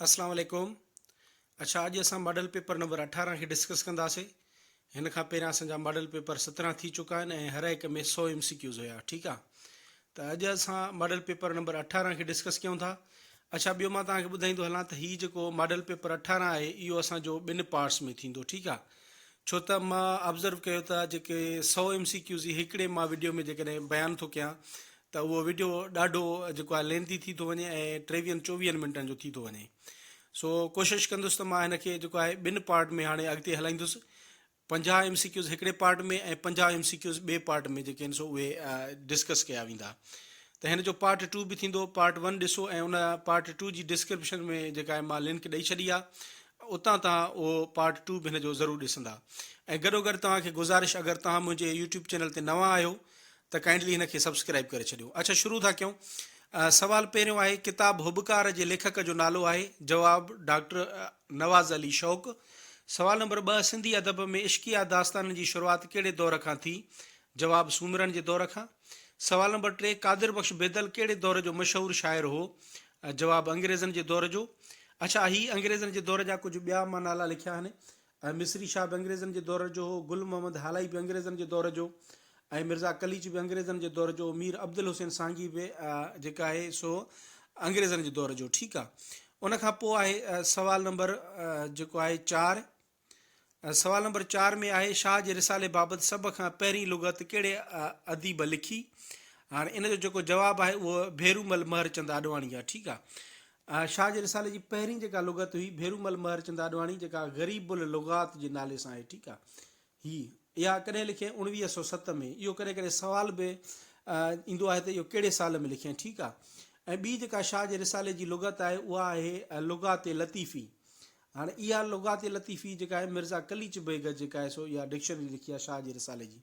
اسلام عليڪم اڇا اڄ اسان ماڊل پيپر نمبر 18 کي ڊسڪس ڪنداسين هن کان پهريان اسان جا ماڊل پيپر 17 ٿي چڪا آهن ۽ هر هڪ ۾ 100 ايم سي ڪيوز هيا ٺيڪ آ ته اڄ اسان ماڊل پيپر نمبر 18 کي ڊسڪس ڪيون ٿا اڇا ٻيو مان توهان کي ٻڌائيندو هلان ته هي جيڪو ماڊل پيپر 18 آهي اهو اسان جو ٻن پارٽس ۾ ٿيندو ٺيڪ آ ڇو ته مان آبزرو ڪيو ته جيڪي 100 ايم سي ڪيوز هڪڙي مان وڊيو ۾ جيڪڏهن بيان ٿو ڪيان ته اهو وڊيو ڏاڍو جيڪو آهي لينٿي ٿي ٿو وڃي ۽ ٽيويهن چوويهن منٽن جو ٿي ٿو وڃي سو ڪوشش ڪندس ته مان هن کي جيڪو آهي ٻن پارٽ ۾ هاڻي اڳتي هلائيندس 50 ايم سي ڪيوز هڪڙي پارٽ ۾ ۽ 50 ايم سي ڪيوز ٻئي پارٽ ۾ جيڪي آهن سو اهي ڊسڪس ڪيا ويندا ته هن جو پارٽ ٽو به ٿيندو پارٽ ون ڏسو ۽ ان پارٽ ٽو جي ڊسڪرپشن ۾ جيڪا آهي مان لنڪ ڏئي ڇڏي آهي اتان تان اهو پارٽ ٽو به هن جو ضرور ڏسندا ۽ گڏو گڏ توهان کي گذارش اگر توهان منهنجي يوٽيوب چينل تي نوان آهيو ته ڪائنڊلي هن کي سبسڪرائيب ڪري ڇڏيو. اڇا شروع ٿا ڪيون. سوال پهريون آهي ڪتاب هٻڪار جي ليکڪ جو نالو آهي؟ جواب، ڊاڪٽر نواز علي شوق. سوال نمبر 2 سنڌي ادب ۾ عشقيه داستانن جي شروعات ڪهڙي دور کان ٿي؟ جواب، سومرن جي دور کان. سوال نمبر 3 قادر بخش بيدل ڪهڙي دور جو مشهور شاعر هو؟ جواب، انگريزن جي دور جو. اڇا هي انگريزن جي دور جا ڪجهه ٻيا مان نالا لکيا آهن. ۽ مصري شاهه به انگريزن جي دور جو هو، گل محمد هالائي به انگريزن جي دور جو ۽ مرزا قليچ به انگريزن جي دور جو، مير عبدالحسين سانگي به جيڪا آهي سو انگريزن جي دور جو ٺيڪ آ. ان کان پوء آهي سوال نمبر جيڪو آهي 4 سوال نمبر 4 ۾ آهي شاهه جي رسالي بابت سڀ کان پهرين لغت ڪهڙي اديب لکي؟ هاڻي ان جو جيڪو جواب آهي اهو ڀيرومل مهرچند آڏواڻي آ ٺيڪ آ. شاهه جي رسالي جي پهرين جيڪا لغت هئي ڀيرومل مهرچند آڏواڻي جيڪا غريب اللغات جي نالي سان آهي ٺيڪ آ هي اها ڪڏهن لکيائين 1907 ۾ اهو ڪڏهن ڪڏهن سوال به ايندو آهي ته اهو ڪهڙي سال ۾ لکيائين ٺيڪ آ ۽ ٻي جيڪا شاهه جي رسالي جي لغت آهي اها آهي لغات لطيفي هاڻي اها لغات لطيفي جيڪا آهي مرزا قليچ بيگ جيڪا آهي سو اها ڊڪشنري لکي آهي شاهه جي رسالي جي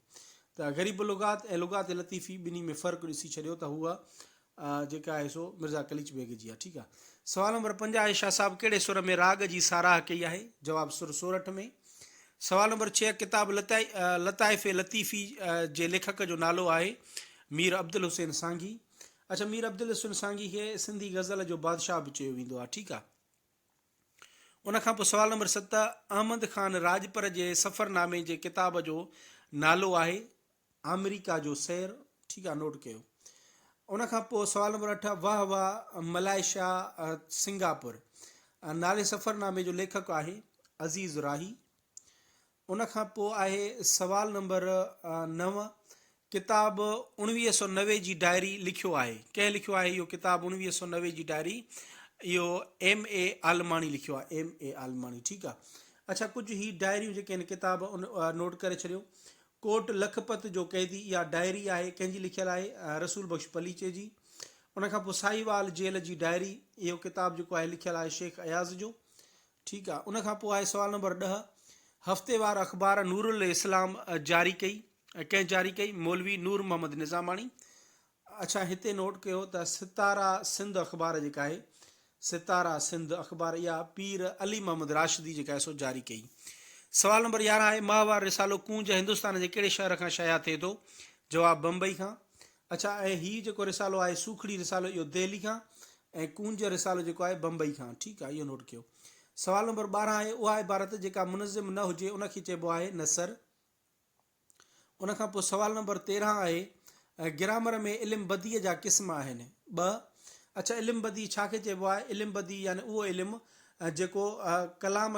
ته غريب اللغات ۽ لغات لطيفي ٻنهي ۾ فرق ڏسي ڇڏيو ته هوء جيڪا آهي سو مرزا قليچ بيگ جي آهي ٺيڪ آهي. سوال نمبر 5 آهي شاهه صاحب ڪهڙي سر ۾ راڳ جي ساراهه ڪئي آهي؟ جواب سر سورٺ ۾. سوال نمبر 6 ڪتاب لطائف لطيفي جي ليکڪ جو نالو آهي مير عبدالحسين سانگي. اڇا مير عبدالحسين سانگي کي سنڌي غزل جو بادشاهه به چيو ويندو آهي ٺيڪ آهي. ان کان پوء سوال نمبر 7 احمد خان راڄپر جي سفرنامي جي ڪتاب جو نالو آهي آمريڪا جو سير ٺيڪ آ نوٽ ڪيو ان کان پوء سوال نمبر 8 واهه واهه ملائيشيا سنگاپور نالي سفرنامي جو ليکڪ آهي عزيز راهي ان کان پوء آهي سوال نمبر 9 ڪتاب 1990 جي ڊائري لکيو آهي ڪنهن لکيو آهي اهو ڪتاب 1990 جي ڊائري اهو ايم اي عالماڻي لکيو آهي ايم اي عالماڻي ٺيڪ آ اڇا ڪجهه هي ڊائريون جيڪي آهن ڪتاب ان نوٽ ڪري ڇڏيو ڪوٽ لکپت جو قيدي اها ڊائري آهي ڪنهن جي لکيل آهي رسول بخش پليچي جي ان کان پوء ساهيوال جيل جي ڊائري اهو ڪتاب جيڪو آهي لکيل آهي شيخ اياز جو ٺيڪ آهي ان کان پوء آهي سوال نمبر 10 هفتيوار اخبار نور الاسلام جاري ڪئي ڪنهن جاري ڪئي مولوي نور محمد نظاماڻي اڇا هتي نوٽ ڪيو ته ستاره سنڌ اخبار جيڪا آهي ستاره سنڌ اخبار اها پير علي محمد راشدي جيڪا آهي سو جاري ڪئي. سوال نمبر 11 آهي ماهوار رسالو ڪونج هندستان جي ڪهڙي شهر کان شايع ٿئي ٿو؟ جواب بمبئي کان. اڇا ۽ هي جيڪو رسالو آهي سوکڙي رسالو اهو دهلي کان ۽ ڪونج رسالو جيڪو آهي بمبئي کان ٺيڪ آهي اهو نوٽ ڪيو. سوال نمبر 12 آهي اها عبارت جيڪا منظم نه هجي ان کي چئبو آهي نثر. ان کان پوء سوال نمبر 13 آهي گرامر ۾ علم بديع جا قسم آهن ٻه اڇا علم بديع ڇا کي چئبو آهي علم بديع يعني اهو علم جيڪو ڪلام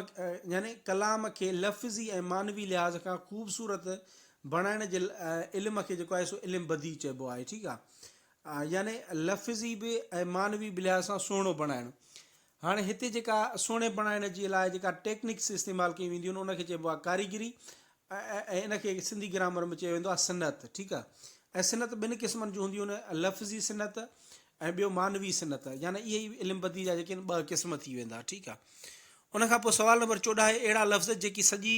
يعني ڪلام کي لفظي ۽ معنوي لحاظ کان خوبصورت بڻائڻ جي علم کي جيڪو آهي سو علم بديع چئبو آهي ٺيڪ آهي يعني لفظي به ۽ معنوي به لحاظ سان سهڻو بڻائڻ هاڻي هتي جيڪا سهڻي بڻائڻ جي لاء جيڪا ٽيڪنڪس استعمال ڪيون وينديون آهن ان کي چئبو آهي ڪاريگري ۽ ان کي سنڌي گرامر ۾ چيو ويندو آهي صنعت ٺيڪ آهي ۽ صنعت ٻن قسمن جون هونديون آهن لفظي صنعت ۽ ٻيو معنوي صنعت يعني اهي ئي علم بدي جا جيڪي آهن ٻه قسم ٿي ويندا ٺيڪ آهي ان کان پوء سوال نمبر 14 آهي اهڙا لفظ جيڪي سڄي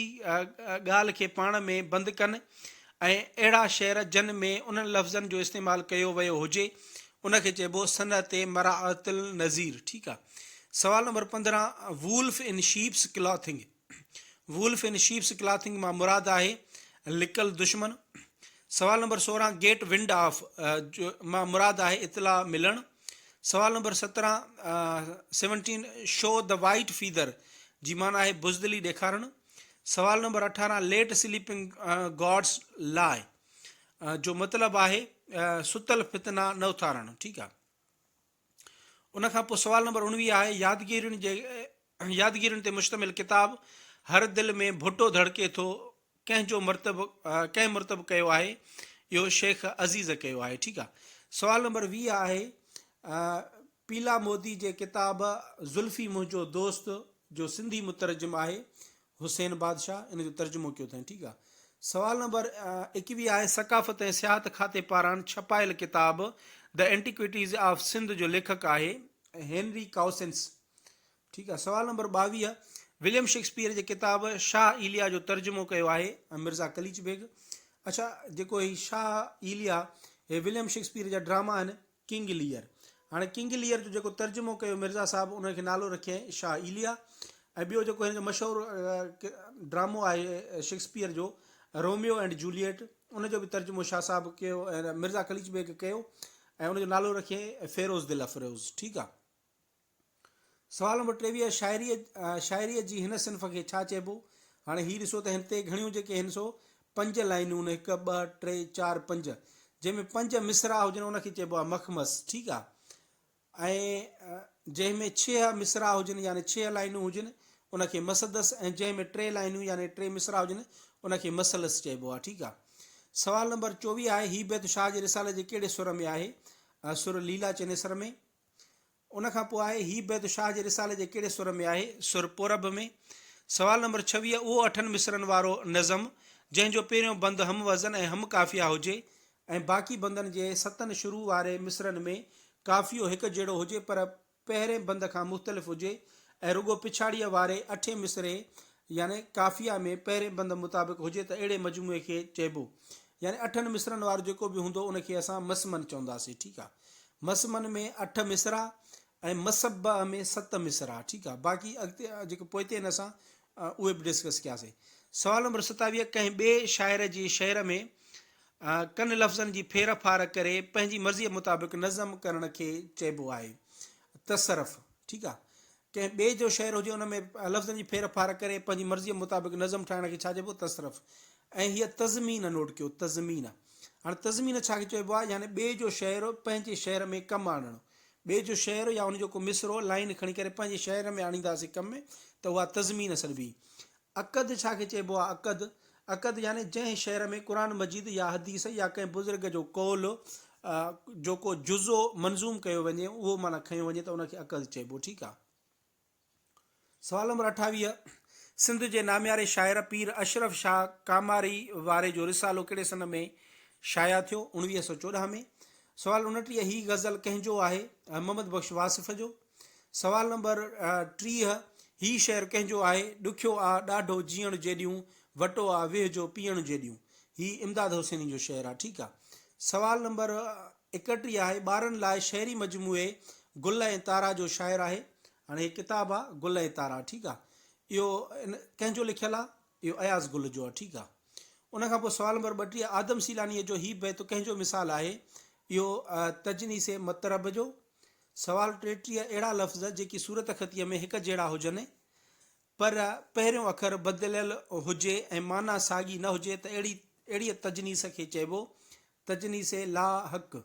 ڳالهه کي پاڻ ۾ بند ڪن ۽ اهڙا شعر جن ۾ انهن لفظن جو استعمال ڪيو ويو هجي ان کي چئبو صنعت مراعت النظير ٺيڪ آ سوال number 15 wolf in sheep's clothing wolf in sheep's clothing مان مراد آهي لڪل دشمن سوال نمبر 16 گيٽ ونڊ آف مان مراد آهي اطلاع ملڻ. سوال number 17 17 show the white feather جي معنيٰ آهي بزدلي ڏيکارڻ. سوال نمبر 18 ليٽ سليپنگ گاڊس لاء جو مطلب آهي ستل فتنا نه اٿارڻ ٺيڪ آهي. ان کان پوء سوال نمبر 19 آهي يادگيرين جي يادگيرين تي مشتمل ڪتاب هر دل ۾ ڀٽو ڌڙڪي ٿو ڪنهن جو مرتب ڪنهن مرتب ڪيو آهي اهو شيخ عزيز ڪيو آهي ٺيڪ آهي سوال نمبر 20 آهي پيلا مودي جي ڪتاب زلفي منهنجو دوست جو سنڌي مترجم آهي حسين بادشاهه ان جو ترجمو ڪيو اٿائين ٺيڪ آهي سوال نمبر 21 آهي ثقافت ۽ سياحت کاتي پاران ڇپايل ڪتاب The Antiquities of Sindh جو ليکڪ آهي هينري ڪائوسنس ٺيڪ آ سوال نمبر 22 وليم شيڪسپيئر جي ڪتاب شاهه ايليا جو ترجمو ڪيو آهي مرزا قليچ بيگ اڇا جيڪو هي شاهه ايليا هي وليم شيڪسپيئر جا ڊراما آهن ڪنگ ليئر هاڻي ڪنگ ليئر جو جيڪو ترجمو ڪيو مرزا صاحب ان کي نالو رکيائين شاهه ايليا ۽ ٻيو جيڪو هن جو مشهور ڊرامو آهي شيڪسپيئر جو روميو اينڊ جوليٽ ان جو به ترجمو شاهه صاحب ڪيو ۽ مرزا قليچ بيگ ڪيو ۽ ان جو نالو رکيائين فيروز دل افروز ٺيڪ آ سوال نمبر 23 شاعريء شاعريء جي هن صنف کي ڇا چئبو؟ هاڻي هي ڏسو ته هتي گهڻيون جيڪي هن سو پنج لائنون هڪ ٻه ٽي چار پنج جنهن ۾ پنج مصرع هجن ان کي چئبو آهي مخمس ٺيڪ آهي ۽ جنهن ۾ ڇهه مصرع هجن يعني ڇهه لائنون هجن ان کي مسدس ۽ جنهن ۾ ٽي لائنون يعني ٽي مصرع هجن ان کي مثلث چئبو آهي ٺيڪ آهي سوال نمبر 24 آهي هي بيت شاهه جي رسالي جي ڪهڙي سر ۾ آهي سر ليلا چنيسر ۾ ان کان پوء آهي، هي بيت شاهه جي رسالي جي ڪهڙي سر ۾ آهي؟ سر پورب ۾. سوال نمبر 26 اهو اٺن مصرعن وارو نظم، جنهن جو پهريون بند هم وزن ۽ هم قافيه هجي ۽ باقي بندن جي ستن شروع واري مصرعن ۾ قافيو هڪ جهڙو هجي پر پهرين بند کان مختلف هجي ۽ رڳو پڇاڙيء واري اٺين مصرعي يعني قافيه ۾ پهرين بند مطابق هجي ته اهڙي مجموعي کي چئبو يعني اٺن مصرعن وارو جيڪو به هوندو ان کي اسان مسمن چونداسين ٺيڪ آ. مسمن ۾ اٺ مصرع ۽ مسبع ۾ ست مصرع ٺيڪ آ باقي اڳتي جيڪي پوئتي آهن اسان اهي به ڊسڪس ڪياسي سوال نمبر 27 ڪنهن ٻئي شاعر جي شعر ۾ ڪن لفظن جي ڦير ڦار ڪري پنهنجي مرضي مطابق نظم ڪرڻ کي چئبو آهي تصرف ٺيڪ آ ڪنهن ٻئي جو شعر هجي ان ۾ لفظن جي ڦير ڦار ڪري پنهنجي مرضي مطابق نظم ٺاهڻ کي ڇا چئبو تصرف ۽ هيء تضمين نوٽ ڪيو تضمين هاڻي تضمين ڇا کي چئبو آهي يعني ٻئي جو شعر پنهنجي شعر ۾ ڪم آڻڻ ٻئي جو شعر يا ان جو ڪو مصرعو لائين کڻي ڪري پنهنجي شعر ۾ آڻينداسين ڪم ۾ ته اها تضمين سڏبي عقد ڇا کي چئبو آهي عقد عقد يعني جنهن شعر ۾ قرآن مجيد يا حديث يا ڪنهن بزرگ جو قول جو ڪو جزو منظوم ڪيو وڃي اهو معنيٰ کنيو وڃي ته ان کي عقد چئبو ٺيڪ آهي سوال نمبر 28، سنڌ جي نامياري شاعر پير اشرف شاهه ڪاماري واري جو رسالو ڪهڙي سن ۾ شايع ٿيو؟ 1914 ۾. سوال 29، هي غزل ڪنهن جو آهي؟ محمد بخش واصف جو. سوال نمبر 30، هي شعر ڪنهن جو آهي؟ ڏکيو آ ڏاڍو جيئڻ جيڏيون، وٽو آ ويهه جو پيئڻ جيڏيون. هي امداد حسيني جو شعر آ. ٺيڪ آ. سوال نمبر 31 آهي، ٻارن لاء شعري مجموعي گل ۽ تارا جو شاعر آهي. هاڻي هي ڪتاب آ گل ۽ تارا ٺيڪ آ اهو ڪنهن جو لکيل آ اهو اياز گل جو آ ٺيڪ آ ان کان پوء سوال نمبر 32 آدم سيلانيء جو هي بيت ڪنهن جو مثال آهي اهو تجنيس مطرب جو سوال 33 اهڙا لفظ جيڪي صورتخطيء ۾ هڪ جهڙا هجن پر پهريون اکر بدليل هجي ۽ معنيٰ ساڳي نه هجي ته اهڙي اهڙيء تجنيس کي چئبو تجنيس لا حق.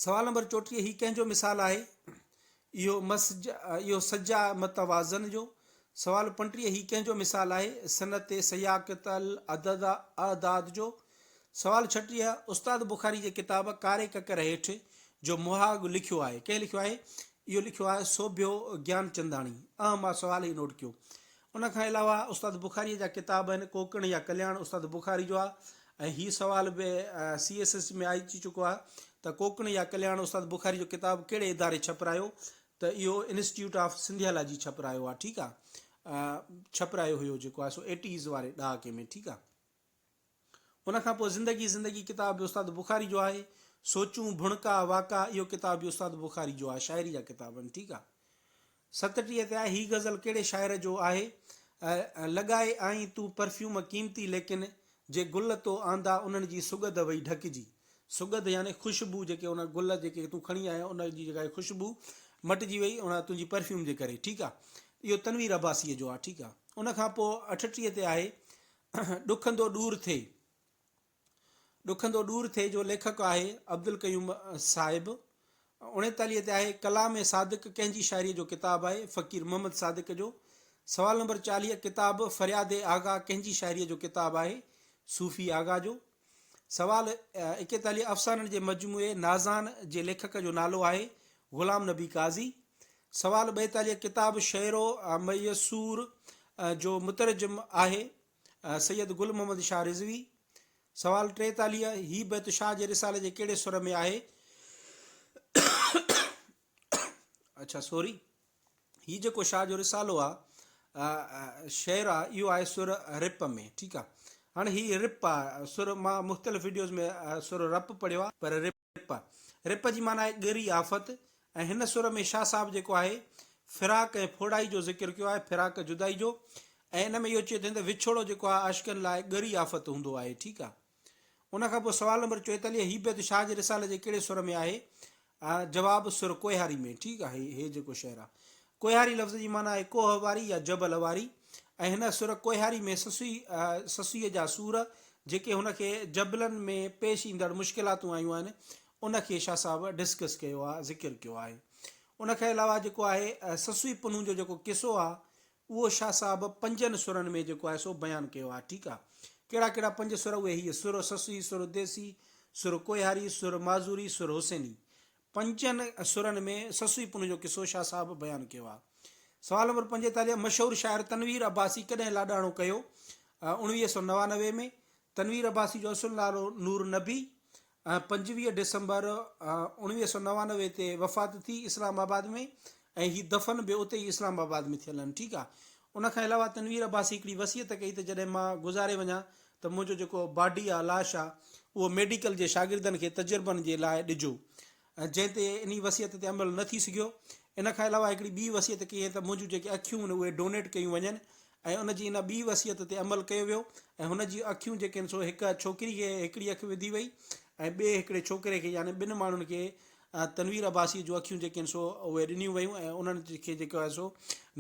سوال نمبر 34 هي ڪنهن جو مثال آهي؟ اهو مسج اهو سجع متوازن جو. سوال 35 هي ڪنهن جو مثال آهي؟ صنعت سياقت العدد اعداد جو. سوال 36 استاد بخاري جي ڪتاب ڪاري ڪڪر هيٺ جو مهاڳ لکيو آهي ڪنهن لکيو آهي؟ اهو لکيو آهي سوڀيو گيانچنداڻي. اهم آ سوال هي نوٽ ڪيو. ان کان علاوه استاد بخاريء جا ڪتاب آهن ڪوڪڻ يا ڪلياڻ استاد بخاري جو آهي ۽ هي سوال به سي ايس ايس ۾ اچي چڪو آهي ته ڪوڪڻ يا ڪلياڻ استاد بخاري جو ڪتاب ڪهڙي اداري ڇپرايو ته اهو انسٽيٽيوٽ آف سنڌيالاجي ڇپرايو آهي ٺيڪ آهي ڇپرايو هيو جيڪو آهي سو ايٽيز واري ڏهاڪي ۾ ٺيڪ آهي. ان کان پوء زندگي زندگي ڪتاب به استاد بخاري جو آهي. سوچون، ڀڻڪا، واڪا اهو ڪتاب به استاد بخاري جو آهي. شاعري جا ڪتاب آهن. ٺيڪ آهي. 37 تي آهي هي غزل ڪهڙي شاعر جو آهي؟ لڳائي آئين تون پرفيوم قيمتي ليڪن جي گل تو آندا انهن جي سڳنڌ وئي ڍڪجي. سڳنڌ يعني خوشبو جيڪي ان گل جيڪي تون کڻي آيو ان جي جيڪا خوشبو مٽجي وئي ان تنهنجي پرفيوم جي ڪري ٺيڪ آ اهو تنوير عباسيء جو آ ٺيڪ آ ان کان پوء 38 تي آهي ڏکندو ڏور ٿئي ڏکندو ڏور ٿئي جو ليکڪ آهي عبدالقيوم صاحب. 39 تي آهي ڪلام صادق ڪنهن جي شاعريء جو ڪتاب آهي؟ فقير محمد صادق جو. سوال نمبر 40 ڪتاب فرياد آغا ڪنهن جي شاعريء جو ڪتاب آهي؟ صوفي آغا جو. سوال 41 افسانن جي مجموعي نازان جي ليکڪ جو نالو آهي؟ غلام نبي قاضي. سوال 42 ڪتاب شعر و ميسور جو مترجم آهي؟ سيد گل محمد شاهه رضوي. سوال 43، هي بيت شاهه جي رسالي جي ڪهڙي سر ۾ آهي؟ اڇا سوري هي جيڪو شاهه جو رسالو آ شعر آ اهو آهي سر رپ ۾ ٺيڪ آ هاڻي هي رپ آ سر مان مختلف وڊيوز ۾ سر رپ پڙهيو آ پر رپ رپ، رپ جي معنيٰ آهي ڳري آفت ۽ هن سر ۾ شاهه صاحب جيڪو آهي فراق ۽ ڦوڙائي جو ذڪر ڪيو آهي، فراق جدائي جو ۽ ان ۾ اهو چيو اٿائين ته وڇوڙو جيڪو آهي عاشقن لاء ڳري آفت هوندو آهي ٺيڪ آهي. ان کان پوء سوال نمبر 44 هي بيت شاهه جي رسالي جي ڪهڙي سر ۾ آهي؟ جواب سر ڪوهياري ۾ ٺيڪ آهي هي جيڪو شعر آهي ڪوهياري لفظ جي معنيٰ آهي ڪوهه واري يا جبل واري ۽ هن سر ڪوهياري ۾ سسئي سسئيء جا سور جيڪي هن کي جبلن ۾ پيش ايندڙ مشڪلاتون آيون آهن ان کي شاهه صاحب ڊسڪس ڪيو آهي ذڪر ڪيو آهي ان کان علاوه جيڪو آهي سسئي پنهون جو جيڪو قصو آهي اهو شاهه صاحب پنجن سرن ۾ جيڪو آهي سو بيان ڪيو آهي ٺيڪ آهي ڪهڙا ڪهڙا پنج سر اهي هي سر سسئي سر ديسي سر ڪوهياري سر معذوري سر حسيني پنجن سرن ۾ سسئي پنهون جو قصو شاهه صاحب بيان ڪيو آهي. سوال نمبر 45 مشهور شاعر تنوير عباسي ڪڏهن لاڏاڻو ڪيو؟ 1999 ۾. تنوير عباسي جو اصل نالو نور نبي 25 ڊسمبر 1999 تي وفات ٿي اسلام آباد ۾ ۽ هي دفن به اتي ئي اسلام آباد ۾ ٿيل آهن ٺيڪ آهي. ان کان علاوه تنوير عباسي هڪڙي وصيت ڪئي ته جڏهن مان گذاري وڃان ته منهنجو جيڪو باڊي آ، لاش آ، اهو ميڊيڪل جي شاگردن کي تجربن جي لاء ڏجو. جنهن تي انهي وصيت تي عمل نه ٿي سگهيو. ان کان علاوه هڪڙي ٻي وصيت ڪيائين ته منهنجون جيڪي اکيون آهن اهي ڊونيٽ ڪيون وڃن ۽ ان جي ان ٻي وصيت تي عمل ڪيو ويو ۽ هن جون اکيون جيڪي آهن سو هڪ ڇوڪري کي هڪڙي اک وڌي وئي ۽ ٻئي هڪڙي ڇوڪري کي يعني ٻن ماڻهن کي تنوير عباسيء جون اکيون جيڪي آهن سو اهي ڏنيون ويون ۽ انهن کي جيڪو آهي سو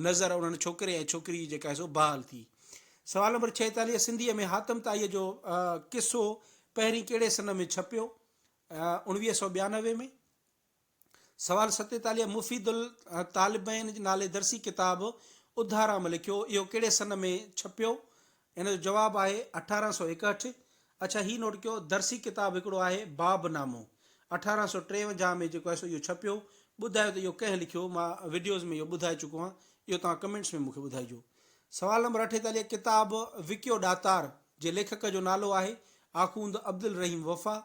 نظر انهن ڇوڪري ۽ ڇوڪري جي جيڪا آهي سو بحال ٿي. سوال نمبر 46 سنڌيء ۾ حاتم طائيء جو قصو پهرين ڪهڙي سن ۾ ڇپيو؟ 1992 ۾. سوال 47 مفيد الطالبين نالي درسي ڪتاب اڌارام لکيو، اهو ڪهڙي سن ۾ ڇپيو؟ ان جو جواب آهي 1861. اڇا هي نوٽ ڪيو درسي ڪتاب هڪڙو آهي باب نامو 1853 ۾ جيڪو آهي سو اهو ڇپيو. ٻڌايو ته اهو ڪنهن لکيو؟ مان وڊيوز ۾ اهو ٻڌائي چڪو آهيان اهو توهان ڪمينٽس ۾ مون کي ٻڌائجو. سوال نمبر 48 ڪتاب وڪيو ڏاتار جي ليکڪ جو نالو آهي آخوند عبدالرحيم وفا.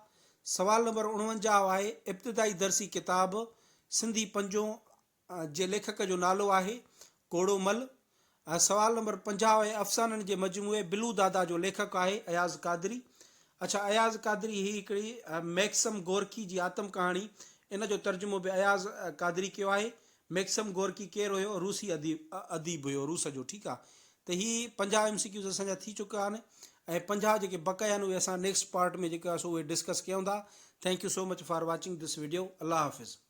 سوال نمبر 49 آهي ابتدائي درسي ڪتاب سنڌي پنجون جي ليکڪ جو نالو آهي ڪوڙو مل. سوال نمبر 50 آهي افسانن جي مجموعي بلو دادا جو ليکڪ آهي اياز قادري. اڇا اياز قادري هي هڪڙي ميڪسم گورڪي جي آتم ڪهاڻي ان جو ترجمو به اياز قادري ڪيو آهي. ميڪسم گورڪي ڪير هيو؟ روسي اديب هيو روس جو ٺيڪ آ ته هي 50 ايم سي ڪيوز اسان جا ٿي چڪا آهن ۽ 50 جيڪي بقايا آهن اهي اسان نيڪسٽ پارٽ ۾ جيڪو آهي سو اهي ڊسڪس ڪيون ٿا thank you so much for watching this video Allah Hafiz.